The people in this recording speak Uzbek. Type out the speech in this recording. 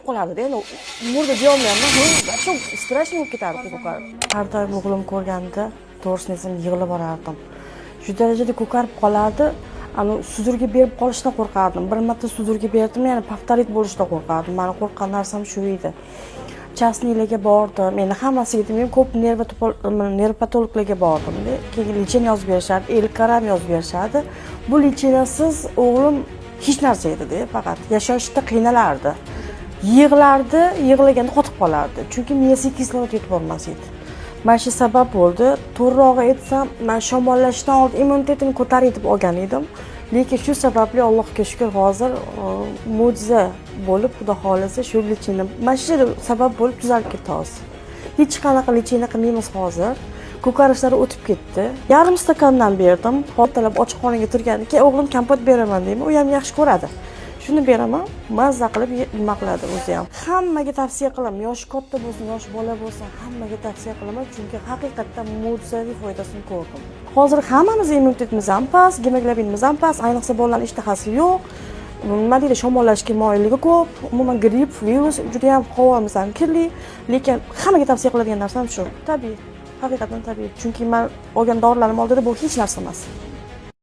Ko'karib qolardida. Endi murda deyolmayapman, вообще страшный bo'lib ketardi ko'karib. Har doim o'g'lim ko'rganda, to'g'risini aytsam, yig'lab yuborardim. Shu darajada ko'karib qolardi. Anavi судороги berib qolishidan qo'rqardim. Bir marta судороги berdim, yana повторить bo'lishidan qo'rqardim. Mani qo'rqqan narsam shu edi. Частный larga bordim, endi hammasiga demayman, ko'p nevropatologlarga bordimda. Keyin лечение yozib berishardi, Elkaram yozib berishardi. Bu лечение siz o'g'lim hech narsa edida, faqat yashashda qiynalardi, yig'lardi, yig'laganda qotib qolardi, chunki miyasiga kislorod yetib bormas edi. Mana shu sabab bo'ldi. To'g'rirog'i aytsam, man shamollashdan oldin immunitetini ko'tarib deb olgan edim, lekin shu sababli, Allohga shukur, hozir mo'jiza bo'lib, Xudo xohlasa, shu лечение, mana shu sabab bo'lib tuzalib ketdi. Hozir hech qanaqa лечение qilmaymiz, hozir ko'karishlari o'tib ketdi. Yarim stakandan berdim ertalab ochiq qoringa turganda. Keyin o'g'lim kompot beraman deyman, u ham yaxshi ko'radi, shuni beraman, mazza qilib nima qiladi o'zi ham. Hammaga tavsiya qilaman, yoshi katta bo'lsin, yoshi bola bo'lsin, hammaga tavsiya qilaman, chunki haqiqatdan mo'jizaviy foydasini ko'rdim. Hozir hammamiz immunitetimiz ham past, gemoglobinimiz ham past, ayniqsa bolalarni ishtahasi yo'q, nima deydi, shamollashga moyilligi ko'p, umuman gripp, virus judayam, havomiz ham kirli. Lekin hammaga tavsiya qiladigan narsam shu, tabiiy, haqiqatdan tabiiy, chunki man olgan dorilarim oldida bu hech narsa emas.